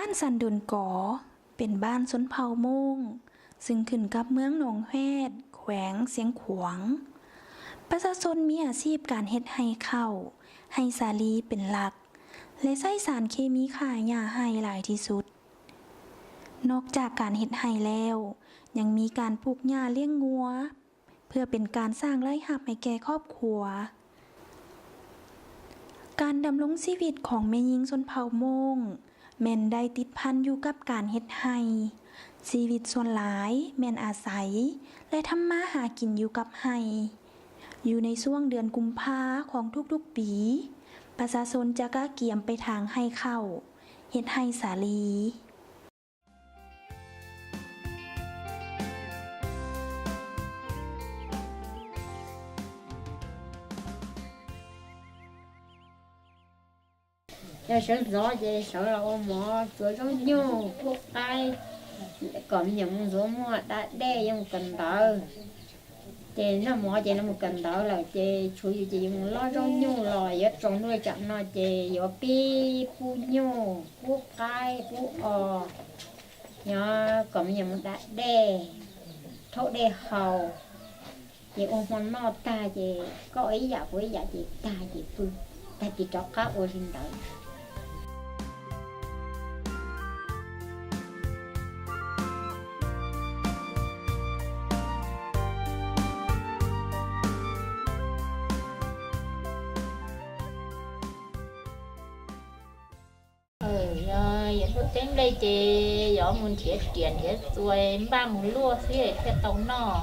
บ้านสันโดนก๋อ เป็นบ้านชนเผ่ามงซึ่งขึ้นกับเมืองหนองแฮด แขวงเชียงขวาง ประชาชนมีอาชีพการเฮ็ดไฮ่ข้าว ไฮ่สาลีเป็นหลัก และใช้สารเคมีฆ่าหญ้าไฮ่หลายที่สุด นอกจากการเฮ็ดไฮ่แล้ว ยังมีการปลูกหญ้าเลี้ยงงัว เพื่อเป็นการสร้างรายรับให้แก่ครอบครัว การดำรงชีวิตของแม่ญิงชนเผ่ามงแม่นได้ติดพันอยู่กับการเฮ็ดไฮ่ ชีวิตส่วนหลายแม่นอาศัยและทำมาหากินอยู่กับไฮ่ อยู่ในช่วงเดือนกุมภาของทุกๆปี ประชาชนจะกะเกียมไปถางไฮ่ข้าว เฮ็ดไฮ่สาลี Yog sawv ntxov ces sawv los ua mov, tsuav zaub nyuj, pub qaib, kom me nyuam mus ntxuav muag da dej yuav mus kawm ntawv. Ces noj mov ces noj mus kawm ntawv lawm ces tshuav yus ces yus mus lov zaub nyuj los yuav tsaus ntuj li tsam no ces yuav pib pub nyuj, pub qaib, pub os, yog kom me nyuam mus da dej, rhaub dej haus. Ces ua hmo noj tag ces koj ua ib yam kuv ib yam ces tag ces pw, tag kis rov qab ua li ntawd. Yog yus tuaj teb nplej ces yus mus nrhiav riam nrhiav txuas npaj mus luaj xwb thiaj tau noj.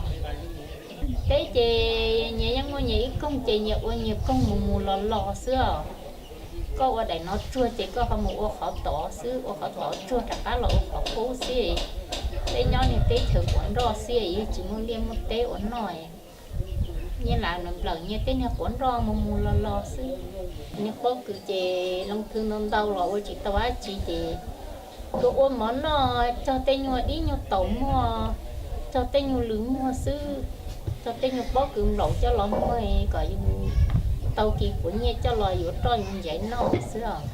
Teb ces nyias yeej muaj nyias ib koog ces nyias ua nyias koog mus mus los los xwb os. Koj ua daim no tsuag ces koj ho mus ua qhov tod xwb, ua qhov tod tsuag rov qab los ua qhov qub xwb. Peb nyob niag teb chaws quav nroj xwb, yeej tsis muaj liaj muaj teb ua noj. Nyias lam nplawm nyias tej niag quav nroj mus mus los los xwb. Niag pob kws ces loo thw ntau ntau los ua tsis tau dab tsi ces tuaj ua mov noj, cog tej nyuag dib nyuag taum muag, cog tej nyuag lws muag xwb, cog tej nyuag pob kws nplaum coj los muag kom yus tau kis quav nyiaj coj los yuav roj yuav ntsaiv noj xwb os.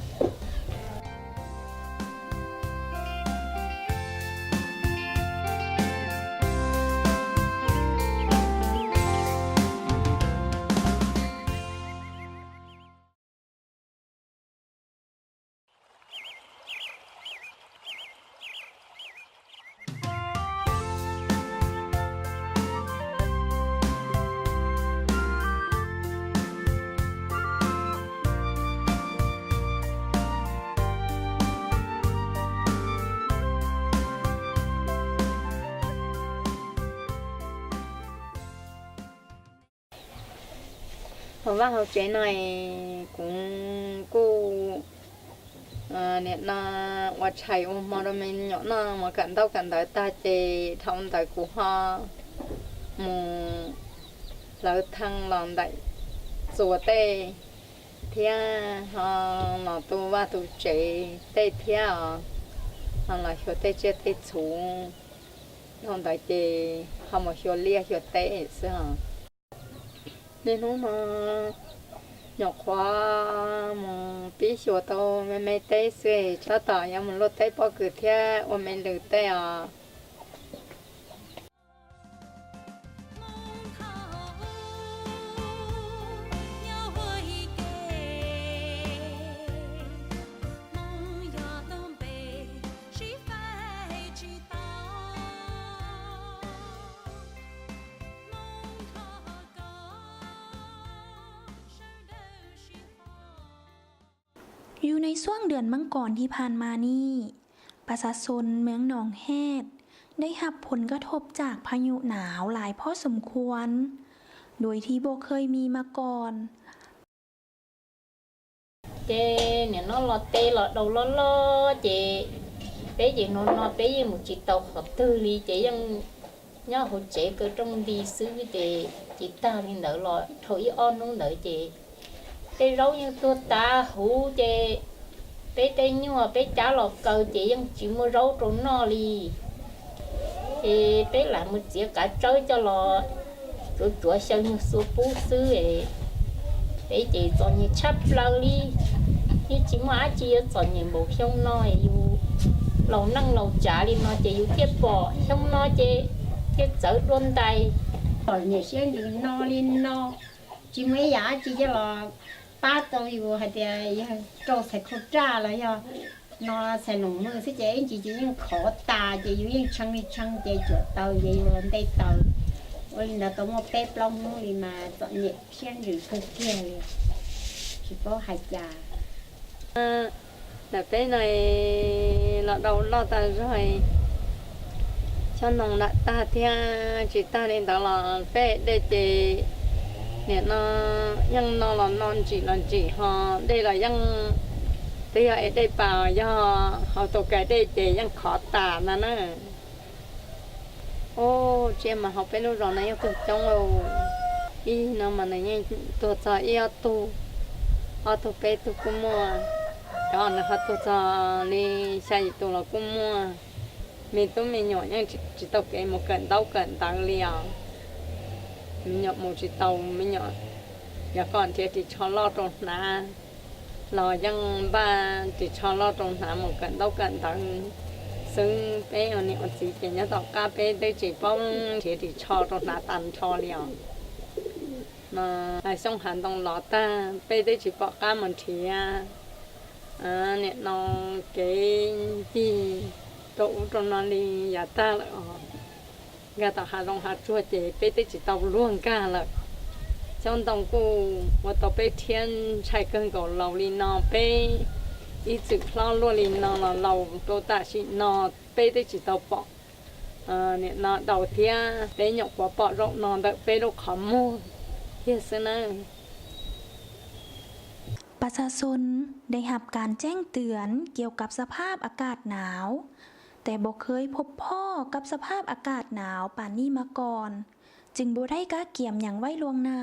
Hauv vaj hauv tsev no kuv kuj nim no ua tshais ua hmo rau me nyuam noj, mus kawm ntaub kawm ntawv tag ces dhau ntawd kuv ho mus hlawv thaj los ntaim txuas tej thiab ho los tu vaj tu tsev tej thiab os, ho los xyuas tej tsiaj tej txhu. Dhau ntawd ces ho mus xyuas liaj xyuas teb xwb os. Niaj hnub no nyuam qhuav mus pib xyuas tau me me teb xwb, tab tom yuav mus luaj teb pob kws thiab ua me lws tej os.อยู่ในช่วงเดือนมังกรที่ผ่านมานี่ ประชาชนเมืองหนองแฮด ได้รับผลกระทบจากพายุหนาวหลายพอสมควร โดยที่บ่เคยมีมาก่อน Ces nim no los tes los daus loj loj ces peb ces no no peb yeej mus tsis tau qhov twg li ces yeej nyob hauv tsev kaw rooj nti xwb ces tsis tag li ntawd los dhau ib ob hnub ntawd ces tej zaub yeej tuag tas huv ces peb tej nyuag peb cab los kaw ces yeej tsis muaj zaub rau noj li. Ces peb lam mus txiav kav tsawb coj los tsuav tsuav xyaw nyuag xua pub xwb. Peb ces txom nyem tshaj plaws li, yeej tsis muaj dab tsi yuav txom nyem npaum xyoo no yus laus neej laus tsav li no ces yus thiaj pom, xyoo no ces thiaj txawv dua ntais. Txom nyem siab ntsws no li no, tsis muaj ib yam dab tsi coj los pab tau yus hais tias yog rau txhais khau raj los yog no txhais loos mws xwb ces ib ntsis ces yeej khov tas ces yus yeej tshee li tshee ces cuam taws ces yus los nte taws. Ua li ntawd tau muaj peb plaub hnub li mas txom nyem siab ntsws kawg kiag li, tsis paub hais cas. Ntawm peb no los dau loj tas zog, chob noog lam tag thiab tsis tag li ntawd los peb dej ces nim no yeej no los no, ntsim los ntsim ho dej los yeej, twb yog es dej pas yog hauv tus kais dej ces yeej khov tas no na. Ub, tsiaj mas hauv peb lub zos no yeej tuag coob lauj. Ib no mas nws yeej tuag txog ib ob tug, ob tug peb tug kuj muaj, cov nws ho tuag txog li xya yim tus los kuj muaj. Me tub me nyuam yeej tsis tau kev mus kawm ntaub kawm ntawv li os. Me nyuam mus tsis tau, me nyuam yog kom nrhiav ris tsho loj rau hnav los yeej npaj ris tsho loj rau hnav mus kawm ntaub kawm ntawv xwb. Peb ua niam ua txiv ces nyob tom qab peb twb tsis paub nrhiav ris tsho rau hnav tag nrho li os. No, xyoo hav ntoo los tag peb twb tsis pom qab mus nrhiav. Nim no kev ncig rau ub rau no li yav tag lawm os. Nkag tom hav zoov hav tsuag ces peb twb tsis tau luag nkag lawm. Xyoob ntoo kuj ua tau peb rhiab ntshai kawg nkaus laus li no, peb ib txwm hlob luaj li no los laus rau tam sim no peb twb tsis tau pom. Nim no daus thiab peb nyuam qhuav pom zaum no ntawm peb lub qhov muag kiag xwb nawb. ประชาชนได้รับการแจ้งเตือนเกี่ยวกับสภาพอากาศหนาว แต่บ่เคยพบพ้อกับสภาพอากาศหนาวปานนี้มาก่อน จึงบ่ได้กะเกียมหยังไว้ล่วงหน้า